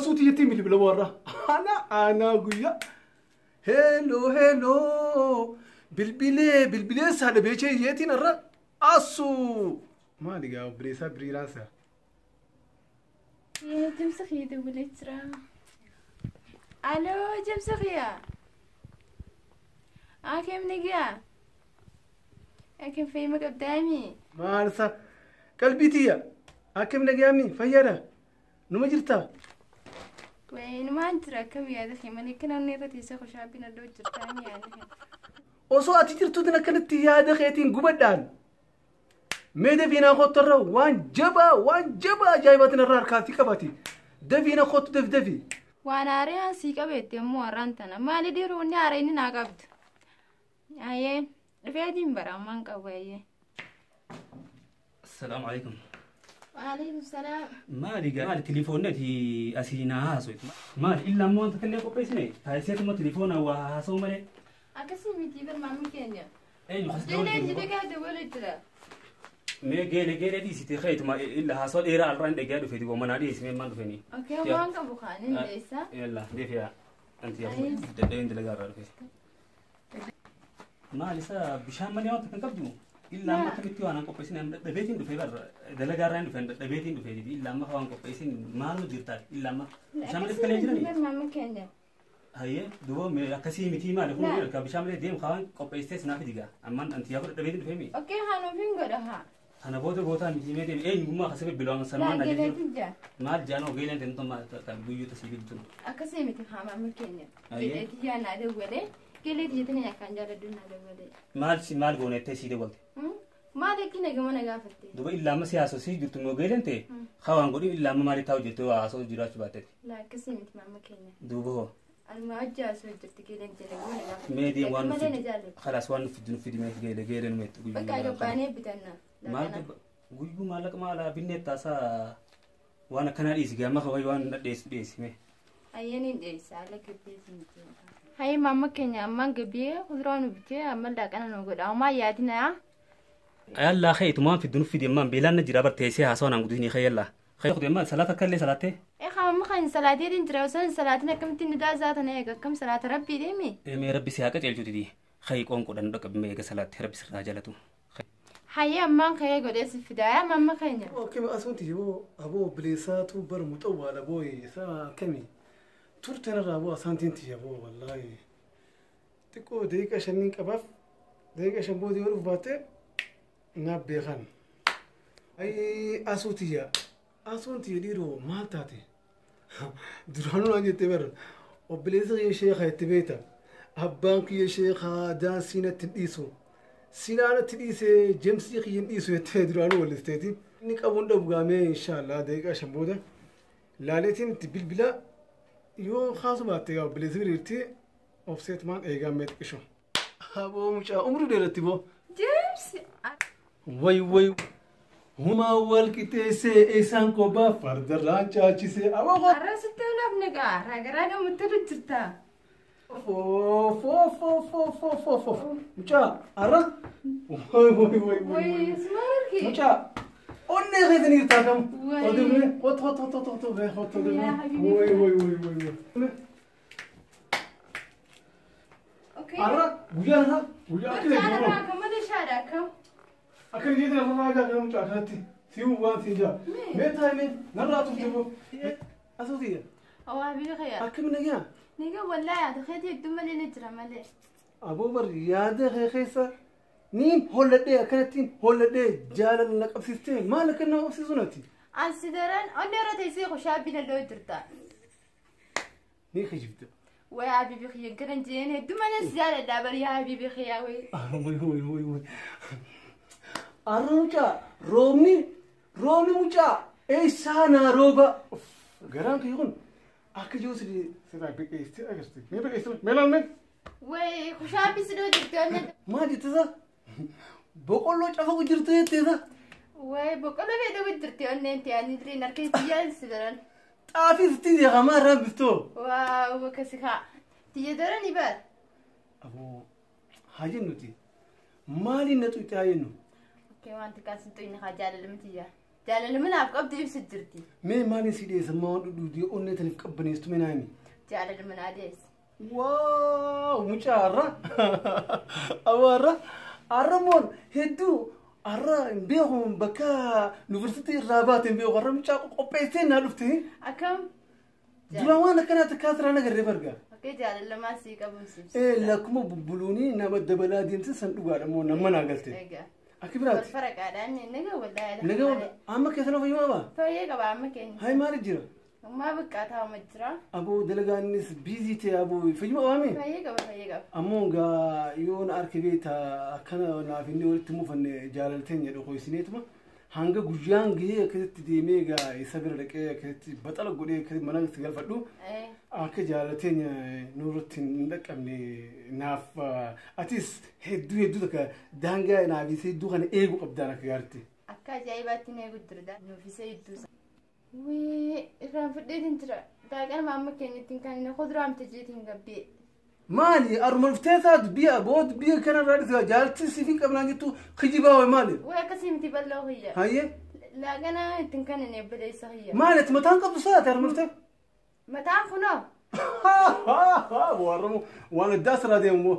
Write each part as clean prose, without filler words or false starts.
Asuu tiyyattiin bilbila warra. Ana ana guyyaa. Hello hello. Bilbilee bilbilee saadha beechee yeetiin irra asuu. Maali gaa obboleessaa biriiraansa? Jimsa kiyya dawwalee jira. Aloo jimsa kiyya. Akkam nagaa? Akkam fayyuma qabdaami? Maalsa qalbii tiyya akkam nagaami fayyaadha numa jirtaa? Wayinumaan jira akkam yaada kee malee akka namni irra teessee koshaabbiin addoo jirtaami yaada kee. Osoo ati jirtuutiin akkanatti yaada keetiin gubadhaan mee dafiinaa kottu irra waan jabaa ajaa'ibaatiin irraa harkaatti qabati dafiina kottu dafi dafi. Waan haaraan sii qabeetti ammoo har'aan tana maali dhiiruu inni haara inni naa qabdu. Ayyee dhufeetiin bara ammaan qabu ayyee. Assalaamu alaikum. Waalaikum salaam. Maali gaa maali telefoonni ati asii naa haasoftu? Maali illa ammoo wanta illee qopheessine taasiseetuma telefoona waa haasa'u malee. Akkasii miti bar maamni keenya. Eenyu kas Geelee jedhee gaa dawwalee jira. Mee geele geele dhiisite keetuma illa haasa'u dheeraa alraan dhagaa dhufeeti gomanaa dhiyeessime maan dhufeni. Okee waan qabu kaan inni dheessa. Yalla deefiyaa anti yaa dadhabeen dalagaa irraa dhufe. Maali isa bishaan malee wanta kan qabdu? Illa amma akkamitti waan qopheessine dadhabeetiin dhufee bar dalagaa irraa hin dhufe dadhabeetiin dhufee illa amma waan qopheessin maaluma jirtaa illa amma bishaan malee kalee jiranii. Bar maamni keenya. Hayyee duuba mee akkasii mitii maali kun akka bishaan malee deemu waan qopheessitee naaf diga ammaan anti yaa dadhabeetiin dhufee mi. Okee hanuuf hin godha haa. Kana booda gootaa miti mee deemu eenyummaa akkasii bilbilaan sanumaan Laa na jechuudha. geeleetiin jira. Maal jaanoo geeleen ta'e maal guyyuu tasii bilbilu. Akkasii miti haa maamni keenya. Ayyee. Geeleetii yaa naa dawwalee. Geeleetii jettanii akkaan jaalladhu naa dawwalee. Maal si maal goonettee sii dawwalte? Maal akki nagama na gaafatte? Duuba illa amma si haasoo sii jirtu immoo geeleen ta'e hawaan godhin illa amma maaliif taa'u jirtu haasoo jiraachuu baatteeti. Laa akkasii miti maamni keenya. Duuba hoo. Anuma hojii haasoo jirti geeleen jala gama na gaafatte. Mee deemu waan Malee na nuuf jaalladhu. khalaas waan nuuf fiddu nuuf fidi mee geele geele nu meetti guyyuu. Bakka gabbaanee bitanna. Maal guyyuu maallaqa maala binnee taasaa waan akkanaa dhiisi gaama kawaii waan dhiyeessu dhiyeessi mee. Ayyeen hin dhiyeessa haala gabbeessi miti. Hayyee maamma keenya ammaan gabbee kuduraa nu bitee amma laaqana nu godha. Ammaa yaadina. Yallaa kee itumaan fiddu nuuf fidi ammaan beelaan na jira bar teessee haasawaa naan guddisni kee yallaa. Kee kutu ammaan salaata akka illee salaattee. Ee maamma kan salaateetiin jira osoo hin salaatin akkamittiin ni daazaa tana eega akkam salaata rabbii deemi. Mee rabbi si haa qajeelchuuti kee qoonqoodhaan nu dhaqqabi mee eega salaatte rabbi sirraa jaalatu. Hayyee ammaan ka'ee godhee si fidaa maamma keenya. Akkami asuunti yoo aboo obboleessaatu bara muxawwaala booye isaa akkami turteen irraa boo asaantiin tiyya boo wallaahi xiqqoo daqiiqa shaniin qabaaf daqiiqa shan booda yoo dhufu baatte naaf beekan. Ayi asuu tiyya asuun tiyya dhiiroo maal taate duraanuu naan jettee bara obboleessa kiyya sheekaa itti beekta abbaan kiyya sheekaa daansii natti hin dhiisu. Sinaan itti dhiisee jeemsii kiyya hin dhiisu jettee duraanuu wallisteeti. Inni qabuun dhabu gaamee inshaallah daqiiqaa shan booda laaleetiin itti bilbila yoo kaasu baatte gaa obboleessi biriirti obseetumaan eegaa mee xiqqisho. Aboo mucaa umrii dheeratti boo. Jeemsi. Way way humaa wal qixeessee isaan kophaa fardarraan caachisee aboo koo. Har'a sitti naaf nagaa ragaraa gammatti jirta. Foo foo foo foo foo foo foo mucaa har'a way way way way. Wayii sumarki. Mucaa onnee keessanii jirtaa kam. Way. Oduu hot hot hot hot hot hot hot hot. Yaa habibi. Way way way way way. Okee. Har'a guyyaa har'a guyyaa akka Barcaan jedhamu. irraa kan malee shaadha akkam. Akka jeetiin har'a ragaa kana mucaa kanatti si waan siin jaa. Mee taa'e mee narraa turte boo. Asuuti Awwaa biyya kiyya. akkami nagaa. Niga wallaahi ati keetii hedduu malee ni jira malee. Aboo bar yaada kee keessa niin holladhee akkanattiin holladhee jaalala na qabsiistee maal akka nama qabsiisu nati. Ansi daran onnee irra teessee koshaabbii lalloo jirta. Ni kijibde. Way habibi kiyya garan jeen hedduu malee si jaaladha bari yaa habibi kiyya way. Way way way way. Arra mucaa roobni roobni mucaa eessaa naa rooba. Garaan kiyya kun akka jiru si sirraa biqeessitee agarsiiste. Mee biqeessite mee laal mee. Way koshaabbii si dhoo jirti onnee. Maal jettisa? Boqqolloo cafa jirtu jetteesa. Way boqqolloo fedha jirti onneen ta'anii illee harka itti yaalisi daran. Xaafii sitti jeeqamaa irraa biftoo. Waaw akkasi haa. Tiyya daran ibar. Aboo haa jennuti. Maaliin na xuqxe haa jennu? Okee waan xiqqaa sin xuqne haa jaalalama tiyya. Jaalala manaaf qabdu ibsu jirti. Mee maaliin si dhiyeessa ammaa waan dhudhuudii onnee taniif qabbaneessu mee naani? Jaalala manaa dhiyeessa. Waaw mucaa har'a. Aboo har'a har'a moon hedduu har'a hin beeku bakka yuunivarsiitii irraa baate hin beeku har'a mucaa qopheessee naa dhufte. Akkam? Duraan waan akkanaa takkaa siraan agarree barga. Okkee jaalala maa sii qabuun si ibsu. Ee lakkuma bubbuluunii nama dabalaa deemte san dhugaadha moo nama naa galte. Egaa. Akka biraati. Wal faraqaadhaan naga wallaahi. Naga amma keessan fayyuma baa? Fayyee qaba amma keenya. Hai maali jira? Ammaa bakka taa'uma jira. Aboo dalagaanis biizii ta'e aboo fayyuma qabaame? Fayyee qaba fayyee qaba. Ammoo gaa yoo na arke beekta akkana naaf inni walitti mufanne jaalalteen jedhu qoysineetuma hanga guyyaan gahee akkasitti deemee gaa isa bira dhaqee akkasitti baxala godhee akkasitti mana itti galfadhu akka jaalateen nurratti hin dhaqqabne naaf atis hedduu hedduu takka daangaa naaf isa hedduu kana eeguu qabdaan akka gaaritti. Akka ajaa'ibaatti na eegu jira nuuf isa hedduu. Wee irraan fudheetiin jira. Daaqana amma keenyattiin kan inni kuduraan tajeetiin gabbee. Maali aruma dhuftee taatu biyya booda biyya kanarraa dhufte jaalatti siif hin qabnaan jettu kijibaa wayi maali? Wee akkasii miti bal'oo kiyya. Hayyee. Laaqana ittiin kan inni obboleessa kiyya. Maali ati mataan qabdu saati aruma dhuftee? Mataan kunoo. Warramu waan addaa sirraa deemu immoo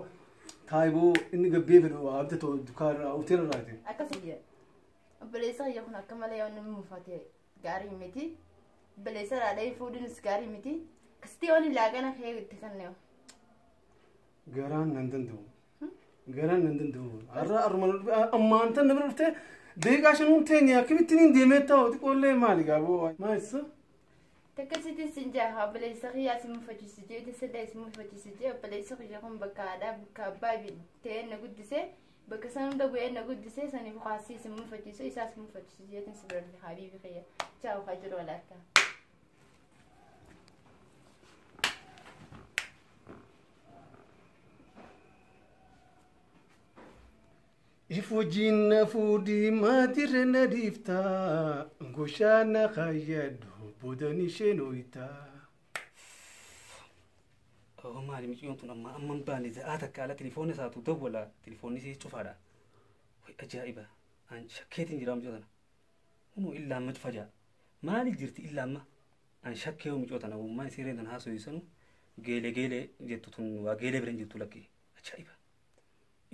taayiboo inni gabbee fedhu abda ta'u dukaana hoteela irraati. Akkasii kiyya. Obboleessa kiyya kun akka malee yoo inni muufate gaarii miti. Obboleessa raadhee fuudhuunis gaarii miti. Akkasitti yoo inni laaqana kee itti kenneewu. Garaan nan danda'u. Garaan nan danda'u. Har'a aruma ammaan tan bira dhuftee deeqaa shanuun teenya akkamittiin hin deemee ta'u xiqqoollee maali gaaboo maal isa? Akkasitti sin jaa obboleessa kiyyaa si mufachiisu jee sillee si mufachiisu jee obboleessa kiyya kun bakka haadhaa bakka abbaa ta'ee na guddisee bakka san hunda bu'ee na guddisee saniif kaasii si mufachiisu isaa si mufachiisu jeetiin si bira dhufe habiibi kiyya. Chaawu haa jiru walaakkaa. If wajjin na fuudhii maatirra na dhiiftaa goshaa na kayyadhu boodan isheen ooyitaa. Oh maali mucayyoon tun amma amma hin baane za'aa takka ala telefoonni isaatu dawwala telefoonni isii cufaadha. Way ajaa'iba an shakkeetiin jira mucayyoo tana. Hunoo illaa amma cufa jaa. Maali jirti illaa amma an shakkee mucayyoo tana ummaan isii reen tan haasoo geelee geelee jettu tun waa geelee bira hin jirtu lakki ajaa'iba.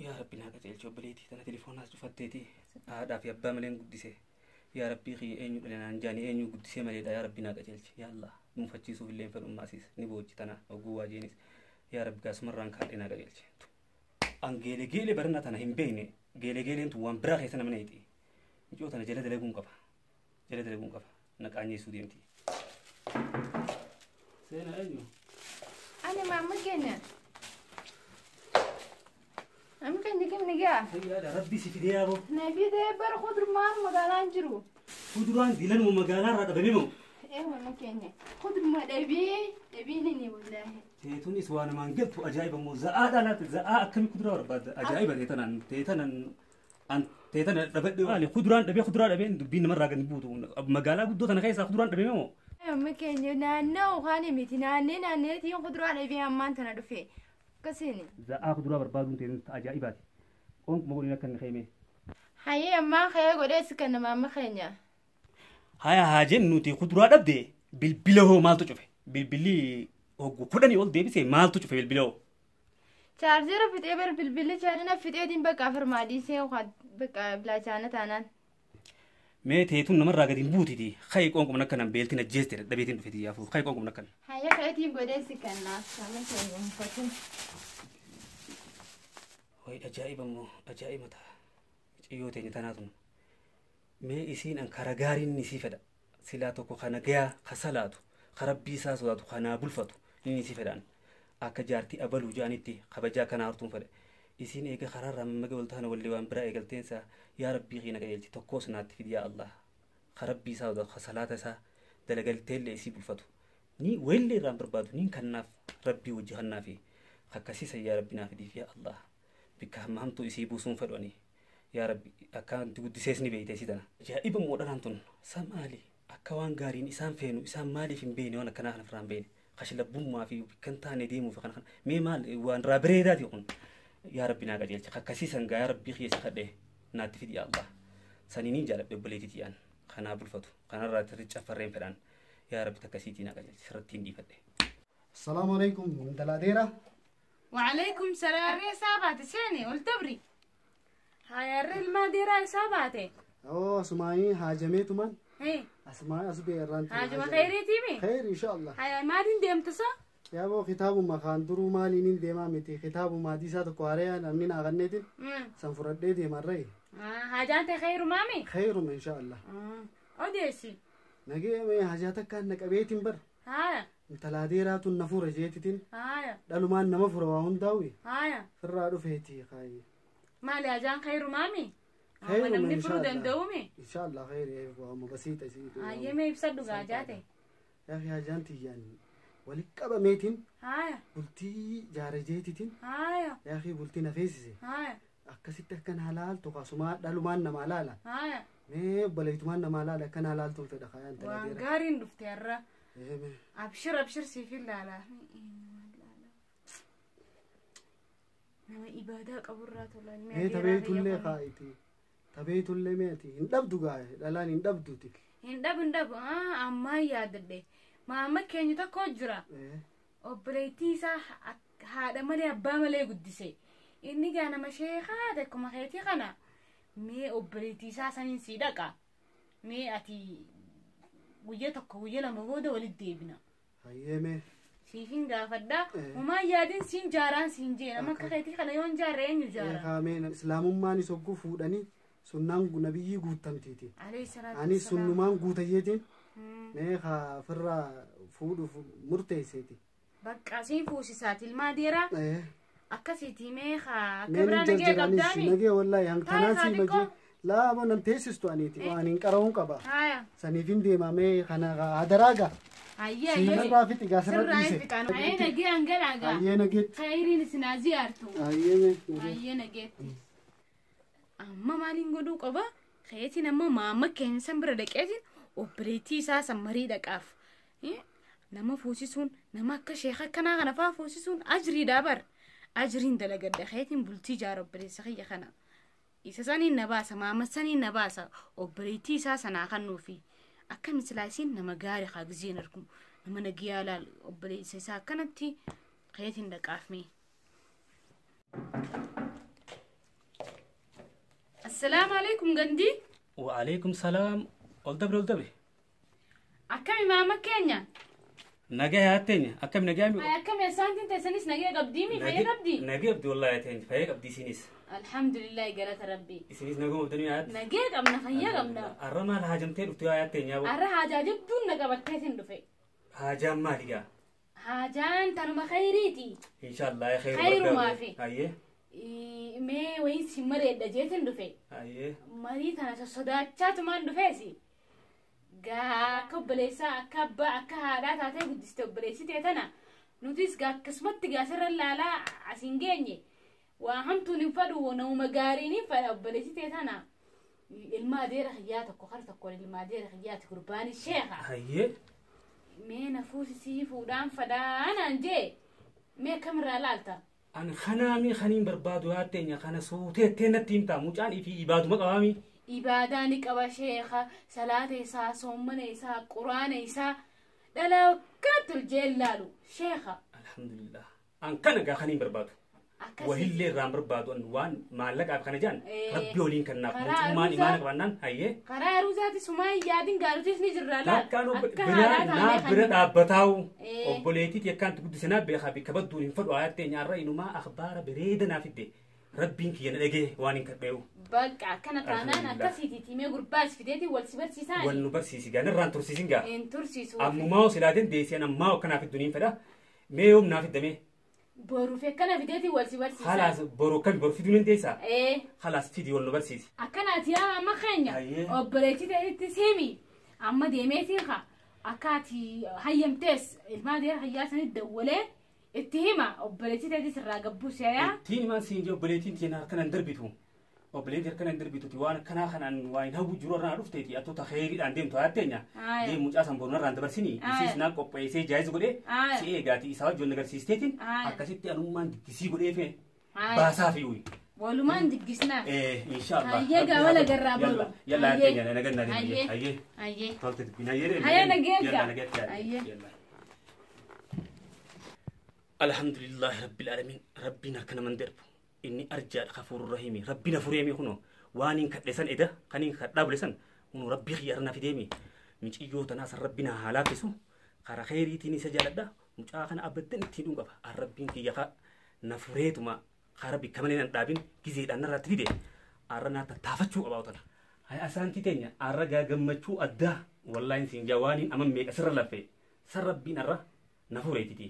Yaa Rabbi naa qajeelchi obboleettii tana telefoonaas cufatteeti haadhaa fi abbaa maleen guddise. Yaa Rabbii kiyya eenyu dhala naan jaani eenyu guddisee maleedha yaa Rabbi naa qajeelchi yaa Allah mufachiisuuf illee hin fedhu ammaasiis ni boochi tana oguu waa jeenis yaa Rabbi gaasumarraan kaadhee naa qajeelchi. An geelee geelee barannaa tana hin beekne geelee geeleen tun waan biraa keessa nama neeti. Mucoo tana jala dalaguun qaba jala dalaguun qaba na qaanyeessuu deemti. Seenaa eenyu? Ani maamma keenya. Amma keenya kam ni gaa? Fayyaadha Rabbi si fidee yaaboo. Na fidee bara kudurmaan magaalaan jiru. Kuduraan dilanuma magaalaa irraa dhabame moo? Ee mamma keenya. Kudurma dhabee dhabee ni wallaahi. Teetunis waa namaan galtu ajaa'iba moo za'aadha laata za'aa akkamii kuduraa barbaadda ajaa'iba teetanan teetanan an teetana dhabadhe maali kuduraan dhabee kuduraa dhabeen dubbiin namarraa gadi buutu magaalaa guddoo tana keessaa kuduraan dhabee moo? Mamma keenya naannoo waan miti naannee naanneetiin kuduraa dhabee ammaan tana dhufe. Akkasiini. Za'aa kuduraa barbaaduun teetunis ajaa'ibaati. Qoonquma godhin akka inni keemee. Hayyee ammaa kayee godhee si kenna maamma keenya. Haya haa jennuti kuduraa dhabde bilbila hoo maaltu cufe? Bilbilli hoggu 10 ol deebisee maaltu cufe bilbila hoo? Chaarjeera fixee bar bilbilli chaarjina fixeetiin bakka afirmaa dhiisee bakka bilaachaana taanaan. Mee teetuun namarraa gadi hin buutiti. Kayi qoonquma akkanan beeltiin ajjeeste dadhabeetiin dhufeeti yaafuu. Kayi qoonquma akkan. Hayyee kayeetiin godhee si kenna. Maamma keenya hin fatin. Way ajaa'iba immoo ajaa'iba ta'a. Mucayyoo teenya tanaa tun. Mee isiin an kara gaariin isii fedha. Silaa tokko kana gayaa ka salaatu ka rabbii isaa sodaatu kanaa bulfatu inni isii fedhaan. Akka jaartii abaluu jaanitti kabajaa kanaa hortuun fedha. Isiin eega karaarraa mammaga wal taana wallee waan biraa eegalteensa yaa rabbii qiina qajeelchi tokkoos naatti fidi yaa Allah. Ka rabbii isaa sodaatu ka salaata isaa dalagalteellee isii bulfatu. Ni weellee irraan barbaadu niin kannaaf rabbii wajji kannaafi akkasiisa yaa rabbi naa fidiif yaa Allah. Bikka hamma hamtuu isii buusuun fedhu ani. Yaa rabbi akka anti guddisees ni beeyte isii tana. Ajaa'iba immoo dhalaan tun sa maali akka waan gaariin isaan feenu isaan maaliif hin beekne waan akkanaa kana ofirraa hin beekne. Kashlabbummaa fi bikka hin taane deemuuf kana kana mee maal waan irraa bareedaati kun. Yaa rabbi naa qajeelchi akkasiisan gaa yaa rabbii kiyya si kadhee naatti fidi yaa Allah. Saniin hin jaaladhe obboleettii tiyyaan. Kanaa bulfatu. Kanarraa tirri fedhaan. Yaa Rabbi takka siitiin qajeelchi sirratti hin dhiifadhe. Assalaamu alaikum intala adeera. وعليكم سلام الري سابعة سيني قلت هاي الري الماديرة سابعة Oo asumaayii haajameetuman ايه asumaayii as bee irraan هاجم خيري تيمي خير إن شاء الله. هاي ما دين ديمتسا Yaaboo kitaabuma kaan duruu maaliin hin deemaa miti kitaabuma hadiisaa tokko haaree namni naa kanneetin san fudhadhee deemarree. هاجانت خير مامي خيرuma إن شاء الله. اوديسي Nagee mee hajaa takkaan na qabeetiin bar هايا intala adeeraatu na fura jeetitin هايا dhalumaan nama fura waa hundaa'u هايا firraa dhufeeti kaayi. مالي هاجان خير مامي خير namni إن شاء furuu الله. danda'uumi إن شاء الله خير waama basiixa isii. hayyee mee ibsadhu gaajaate Yaa hajaan tiyyaan walitti qabameetiin haya bultii jaara jeetitin haya yaa bultii na feesise haya akkasitti akkan halaaltu kasumaa dhalumaan nama laala haya mee obboleettumaan nama laala akkan halaaltuun fedha kaayaan waan talateera. gaariin dhufte har'a Ee abshir abshir siif ilaala nama ibaadaa qaburraa tola mee tabeetullee kaa'iti tabeetullee meeti hin dhabdu gaa dhalaan hin dhabduti. Hin dhabu hin dhabu ammaa yaadadhe maama keenya tokko jira obboleettii isaa haadha malee abbaa malee guddise inni gaa nama sheekaa akkuma keetii kana mee obboleettii isaa saniin sii dhaqa mee ati guyya tokko guyya lama booda walitti deebina. Hayyee mee Siifin gaafadha homaa yaadin siin jaaraan siin jee nama akka keetii kana yoon jaarre eenyu jaara. Kaamee islaamummaan isa hogguu fuudhanii sunnaan nabiyyii guutamtiiti. Alayhi salaatu Ani wassalaam. sunnumaan guutayyeetiin mee kaa firraa fuudhuuf murteesseeti. Bakka siin fuusisaati ilmaa deeraa akkasiiti mee kaa akka Mee biraa nin nagee jarjaraanis qabdaami. nagee wallaahi hangtanaan Haa, sii xiqqoo. majee laaba nan teessistu aniiti waan hin qara'uun qaba. Haya. Saniif hin deema mee kana hadaraa gaa. Hayyee Siinarraa fixi gaa sirra Sirraa hin dhiise. fixan. Hayyee nagee hangalaa gaa. Hayyee nageetti. Khayriin isin haa ziyaartu. Hayyee mee. Hayyee nageetti. Amma maaliin godhuu qaba? Keetiin amma maama keenya san bira dhaqeetiin obboleettii isaa san marii dhaqaaf. Nama fuusisuun nama akka sheeka akkanaa kana faa fuusisuun ajriidhaa bar. Ajriin dalagadha keetiin bultii jaara obboleessa kiyya kana. Isa saniin na baasa maama saniin na baasa obboleettii isaa sanaa kennuufi. Akka misilaa isiin nama gaarii haa gizeen argu nama nagiyaa laal obboleessa isaa akkanatti keetiin dhaqaaf mee. Assalaamu alaikum gandii. Wa'aleekum salaam. Ol dabre ol dabre. Akkami maama keenya? Nagaa yaatteenya akkami nagaa mi? Ay akkami asaantiin teessanis nagee qabdii mi fayya qabdii? Nagee qabdi wallahi yaatteenya fayya qabdi isinis. Alhamdulillah galata rabbii. Isinis naguma qabdanii yaatti. Nagee qabna fayya qabna. Arra maal haajamtee dhufte yaa yaatteenya yaa Arra haajaa jabduun na qabatteetiin dhufe. Haajaan maali gaa? Haajaan tanuma khayriiti. Inshaallah khayru Khayrumaa fi. Hayyee. Mee wayin si mareedha jeetiin dhufe. Hayyee. Marii tana sossodachaatumaan dhufeesi. Gaa akka obboleessaa akka abbaa akka haadhaa taatee guddiste obboleessitee tana nutis gaa akkasumatti gaa sirra laalaa as hin geenye waa hamtuun hin fadhu namuma gaariin hin fadha obboleessitee tana ilma adeera kiyyaa tokko kara tokkoon ilma adeera kiyyaati gurbaan sheeka Hayyee. mee na fuusisii fuudhaan fadhaa naan jee mee akkamirraa laalta An kanaami kaniin barbaadu yaatteenya kana suuteettee natti himtaa mucaan ifii ibaaduma qabaami. Ibaadaa ni qaba sheeka salaata isaa soommana isaa quraana isaa dhala akkanatti ol jee laalu sheeka Alhamdulillah. An kana gaa kaniin barbaadu. Akkasii. Wahillee irraan barbaadu an waan maallaqaaf kana jedhan rabbi waliin kannaaf Karaa mootummaan aruusaa- imaana qabaannaan hayyee. Karaa aruusaati sumaa hin yaadin gaarutis ni jirra laal Takkaan akka bira haaraa naa taanee bira kan dhaabbataa'u obboleettii akkaanti guddise naa beekaa bikka badduun hin fadhu ayyattee nyaarra inumaa akhbaara bareeda naa fidde rabbiin kiyya na dhagee waan hin kadheewu. Bakka akkana taanaan Alhamdulillah. akkasiiti timee gurbaas fideeti wal si barsiisaan Wal nu barsiisi gaa narraan tursiisin gaa. Hin tursiisu. Ammumaa silaateen deesseen ammaa akkanaa fiddu niin fedha mee yoom naa fiddame Boruuf akkana fideeti wal si barsiisaan. halaas boru akkami boru fiduu ni deessaa Ee halaas fidi wal nu barsiisi. Akkanaati yaa amma keenya Hayyee. obboleettii ta'etti simi amma deemeetiin ka akka ati hayyamtees ilmaa deera hayyaa sanitti dawwalee itti hima obboleettii ta'etti sirraa gabbuus yaa. Ittiin himaan siin jee obboleettiin tiin harkanan darbitu. Obboleettiin harkanan darbituti waan akkanaa kanaan waa hin hawwu jiru irraa dhufteeti attoota kheyriidhaan deemtu haatteenya. Aya. Deemu mucaa san boru narraan dabarsinii Aya. isiis naa qopheessee jaayiz godhee Aya. si eegaati isaa wajjin agarsiisteetiin Aya. akkasitti anummaan diggisii godhee fee Aya. baasaa fi uyi. Walumaan diggisnaa. Inshallah. Hayyee gaa wala garraa baru. Yalla Hayyee. teenya naganna Hayyee. hayyee. Hayyee. Tolte dubbiin hayyee. Hayyee nageenya. Yalla nageenya. Hayyee. Yalla. Alhamdulillahi rabbil alamin rabbiin harka naman darbu inni arjaadha kafuurur rahiimi rabbiin hafureemi kuno waan hin kadhe san eda kan hin kadhaa bule san kuno rabbii xiyyaara na fideemi miciyyoo tanaa san rabbiin haa laaffisu karaa khayriitiin isa jaaladha mucaa kana abaddan ittiin dhuun qaba an rabbiin kiyya ka na fureetuma karaa bikka malee nan dhaabin gizeedhaan narraatti fide arra naa tattaafachuu qabaa tana. Hay asaantii teenya arra gaa gammachuu addaa wallaahin siin jaa waan hin aman meeqa sirra laffe san rabbiin arra na fureetiti.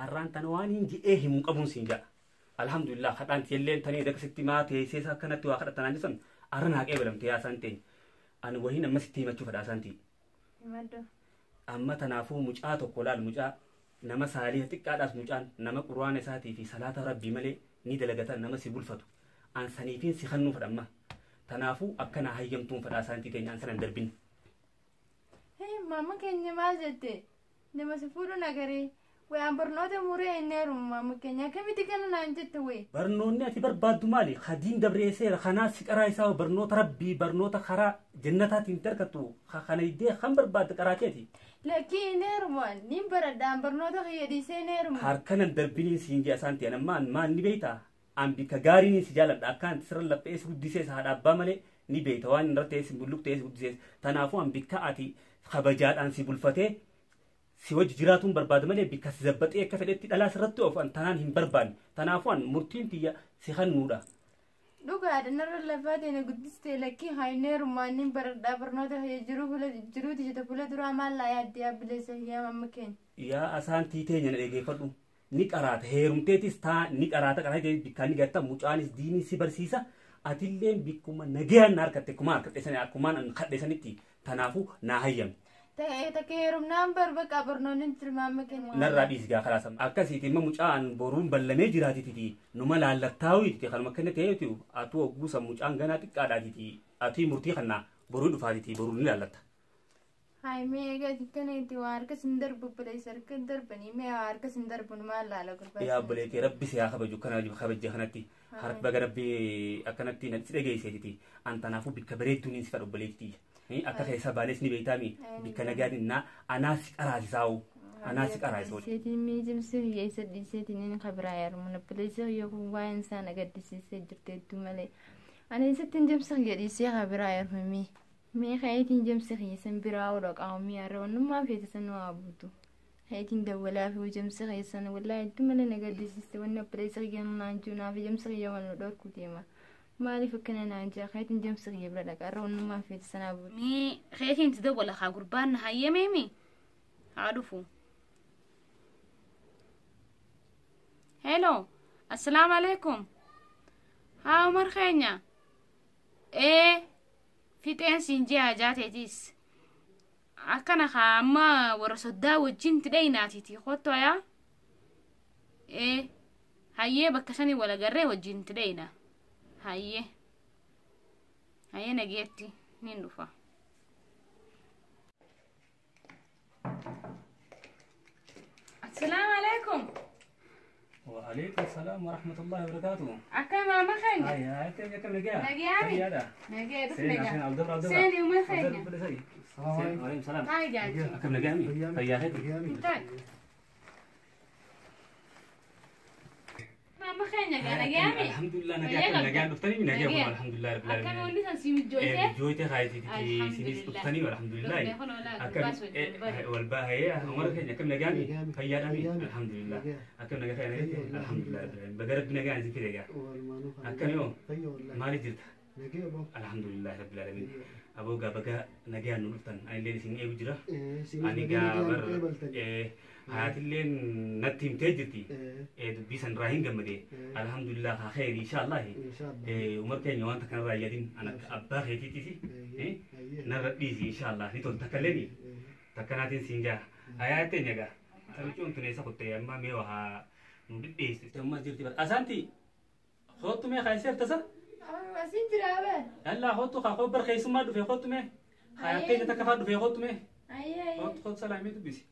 Arraan tana waan hin je'ee himuu qabuun siin jaa. Alhamdulillah kadhaan tiyelleen tanii dakasitti maa teessee akkanatti waa kadhatanaa jiran arra naa qeebalamte yaa asaan teenya. Ani wahiin ammas itti himachuu fedha asaantii. Himadhu. Amma tanaafuu mucaa tokko laal mucaa nama saaliha xiqqaadhaas mucaan nama quraana isaatii fi salaata rabbii malee ni dalagatan nama si bulfatu. An saniifiin si kennuu fedha amma. Tanaafuu akkana hayyamtuun fedha asaantii teenya an sanan darbin. Hee maama keenya maal jette? Nama si fuudhu nagaree. Way an barnoota muree hin heerumu maama keenya akkamitti kana naan jette way. Barnoonni ati barbaaddu maali? Hadiin dabree seera kanaa si qaraa isaa barnoota rabbii barnoota karaa jannataatiin darkattu kana iddee kan barbaadde qaraa keeti. Lakkii hin heerumu niin baradha an barnoota kiyya dhiisee hin heerumu. Harkanan darbiniin siin jee asaan ta'an ammaan maal ni beektaa? An bikka gaariin si jaaladha akkaan sirra laphee si guddisee haadha abbaa malee ni beekta waan irra ta'ee si bulluq ta'ee si guddisee tanaafuu an bikka ati kabajaadhaan si bulfatee si wajji jiraatuun barbaada malee bikka si zabbaxee akka fedhetti dhalaa sirratti oofu an tanaan hin barbaanne tanaafuu an murtiin tiyya si kennuudha. Dhugaadha narra lafaa ta'e guddistee lakkii haa hin heerumu niin baradha barnoota kiyya jiruu fuula jiruuti jette fuula duraa maal laa yaaddee abbileessa kiyya maama keenya. Yaa asaantii teenya na dhaggeeffadhu ni qaraata heerumteetis taa ni qaraata qaraatee bikka ni gatta mucaanis diinii si barsiisa atilleen bikkuma nagayaan na harkatte akkuma harkatte sani akkumaan an kadhe sanitti tanaafuu naa hayyame. Ta'ee takka heerumnaan bar bakka barnoonni hin maama keenya. Narraa dhiisi gaa karaa sama akkasiiti imma mucaan boruun ballamee jiraatititi numa laallattaawititi kanuma akkana ta'eetu atuu ogguusa mucaan ganaa xiqqaadhaatiti atii murtii kannaa boruun dhufaatiti boruun ni laallatta. Hayi mee egaa kana itti waa harka sin darbu obboleessa harka hin darbanii mee waa harka sin darbu maal laala gurbaa. Yaa obboleettii rabbi si haa kabaju kana kabajje kanatti harka baga rabbi akkanatti na si dhageesseetiti an tanaafuu bikka bareedduun hin si fedha obboleettii akka keessa baanes ni beektaami bikka nagaatiin na anaa si qaraasisaa'u anaa si qaraasisoo. Seetiin miijimsi hiyyeessa dhiiseetiin inni kabiraa heerumu obboleessa kiyya kun waa'een isaa na gaddisiisee jirti hedduu malee. Ani isatti hin jimsi kiyya dhiisee kabiraa heerumame. Mee kayeetiin jimsi kiyya san biraa ooloo qaamii har'a wannummaa feete san waa buutu. Kayeetiin dawwalaa fi jimsi kiyya san wallaahi hedduu malee na gaddisiiste wanni obboleessa kiyya naan jiru naaf jimsi kiyya waan nu dhorku deema. Maaliif akkana naan jira kayeetiin jimsi kiyya bira dhaqa har'a wannummaa feete san haa buutu. Mee keetiin itti dawwala haa gurbaan na hayyameemi haa dhufu. Hello, assalaamu alaikum. Haa Umar keenya. Fixeen siin ji'a jaateetis. Akkana haa amma warra soddaa wajjin tidhaynaatiti kottu ayaa. Hayyee bakka sanii wal agarree wajjin tidhayna. Hayyee. Hayyee nageetti niin dhufa. Assalaamu alaikum. وعليكم السلام ورحمة الله وبركاته. Akkam maama keenya. هاي هاي كيف كيف نجا؟ Nagayaami. هذا. Nagee dhuf سين nagaa. عشان عبد الله عبد الله. Seeni Umar keenya. السلام وعليكم السلام. Haa jaachi. كم نجامي؟ فيا خير. Intaan. Maama keenya gaa nagayaami. الحمد لله نجا Fayyaa كم qabda. نجا دفتني من نجا Nagaya. الحمد لله رب Akkam العالمين. wanni san si mijjooyte? جويتي خايتي سينيس Alhamdulillah. دفتني والحمد لله. Dhufnee kun olaa أكم gurbaas wajjin bari. والباء هي عمر كم كم نجامي؟ فيا دامي الحمد لله. نجا. أكم نجا خير الحمد لله رب العالمين. بقرب نجا عن زفير يا. أكم يوم مالي جلد الحمد لله رب العالمين. أبوك بقى نجا نلفتن أنا اللي سيني أبو Ani gaabar haatilleen natti himtee jirti. Dubbii san irraa hin gammadee. Alhamdulillah haa khayri insha Allah. Umar keenya wanta kanarraa yaadin an akka abbaa keetiitis narra dhiisi insha Allah ni tolta takkalleeni takkanaatiin siin jaa. Hayaa teenya gaa. Tabichuun tun eessa kuttee amma mee waa nu dhidheessite. Amma jirti bara. Asaanti hoottu mee haa tasa? Asin jira bee. Yallaa hoottu haa bar keessummaa dhufe hoottu mee? Haa teenya takka faa dhufe hoottu mee? Ayyee ayyee. Hoottu hoottu salaamee dubbisi.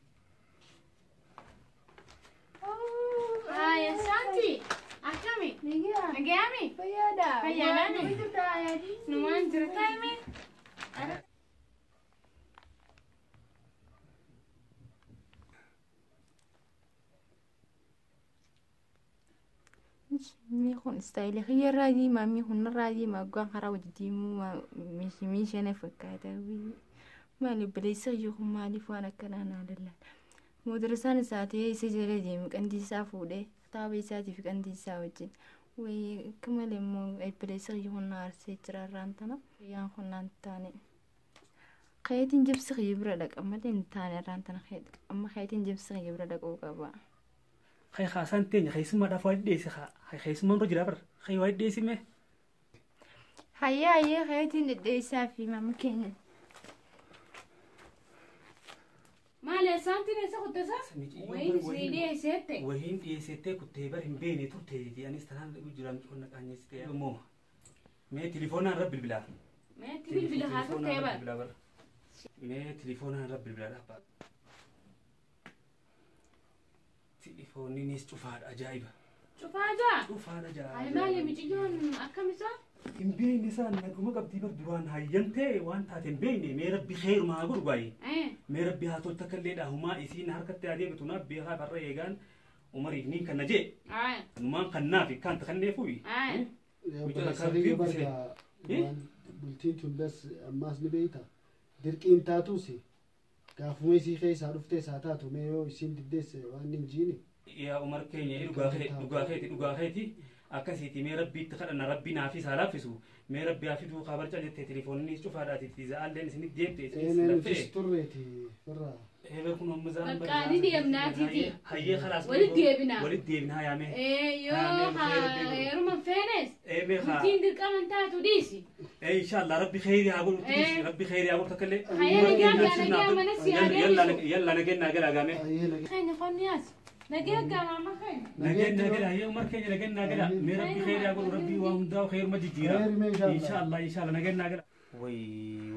Haa Asaanti. Akkami? Nagaa. Nagayaami? Fayyaa Fayyaadha. Fayyaadha. Waan jirta yaadii. Numaan jira taa'ime. Mii kun istaayilii kiyyarraa diimaa mii kunirraa diimaa gubbaan karaa hojii diimuu meeshaa na fakkaata. Maali obboleessa kiyya kun maaliif waan akkanaa naa lallaala. Mootorasaan isaa ta'ee isa jala deemu qandii isaa fuudhee kitaaba isaatii fi qandii isaa wajjin. Wayii akka malee immoo obboleessa kiyya kun na aarsee jira irraan tana. Kiyyaan kun naan taane. Kayeetiin jibsi kiyya bira dhaqa malee hin taane irraan tana amma kayeetiin jibsi kiyya bira dhaquu qaba. Hay haasaan teenya keessummaadhaaf waa dhiyeesse haa keessummaan irra jira bara hay waa dhiyeessi mee. Hayyee hayyee kayeetiin dhedheessaa fi maama keenya. Maali asaantiin eessa kuttasa? Wayiin isinii dhiyeessette. Wayiin dhiyeessettee kuttee bar hin beekne turte anis tanaan jiran qonna qaanyeessite immoo mee tilifoonaan irra bilbilaa. Mee bilbila haa turtee bar. Mee tilifoonaan irra bilbilaa dhaabbata. Tilifoonniinis cufaadha ajaa'iba. Cufaa jaa? Cufaadha jaa. Hayi maali miciyyoon akkam isaa? Hin beekne isaan naguma qabdii bar duraan hayyamtee waan taate hin beekne mee rabbi xeeruma haa godhu baay'ee. Mee rabbi haa tolta kallee dhaahumaa isiin harkatti haa deebitu naaf beekaa farra eegaan umariif niin kanna jee. Numaan kannaafi kan takanneefuyi. Bultiin tun bas ammaas ni beekta. Dirqiin taatuus gaafuma isii keessaa dhuftee isaa taatu mee yoo isiin diddeesse waan hin jiine. Yaa Umar keenya dhugaa keeti dhugaa keeti akkasiiti mee rabbiitti kadhanna rabbi naafis haa laaffisu mee rabbi haa fiduu kaa barcaa jettee telefoonni cufaadhaati za'aalleen isinitti deemte isinis laffee. Nutis turreeti firraa. Eeber kun amma za'aan Bakka ni deemnaatiiti. Hayyee khalaas. Walitti deebinaa. Walitti deebinaa yaamee. Yoo heeruma feenes. Bultiin dirqama taatu dhiisi. Inshallah rabbi kheyri haa godhu dhiisi rabbi kheyri haa godhu takka illee. Hayyee nagaa nagaa mana si haa deebisu. Yalla nageenyaa galaa gaamee. Keenya qonni as. Nagee gaama keenya. Nageenyaa galaa hayyee Umar keenya nageenyaa galaa mee rabbi kheyri haa godhu rabbi waa hundaa kheyruma jijjiira. Inshallah inshallah nageenyaa galaa. Way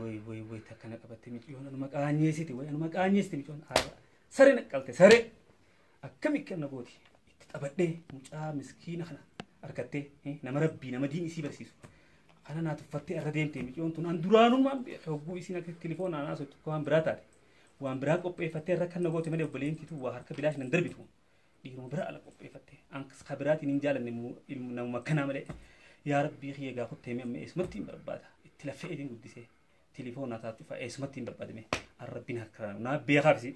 way way way takkana qabatte miciyyoon anuma qaanyeessiti way anuma qaanyeessiti miciyyoon saree naqqalte saree akkami kenna gooti itti taphadhee mucaa miskiina kana argattee nama rabbii nama diin isii barsiisu kana naa tuffattee irra deemte miciyyoon tun an duraanumaan beeke hogguu isiin akka tilifoonaan haasoftu waan biraa taate waan biraa qopheeffattee irra kan na goote malee obboleettiitu waa harka bilaash nan darbitu dhiiruma biraa ala qopheeffatte an ka biraatiin hin jaalanne namuma akkanaa malee yaa rabbii kiyya gaa kuttee amma eessumatti hin barbaada. Itti laffee guddisee tilifoonaa taatu fa eessumatti hin barbaadame arrabbiin harka naa beekaafisi.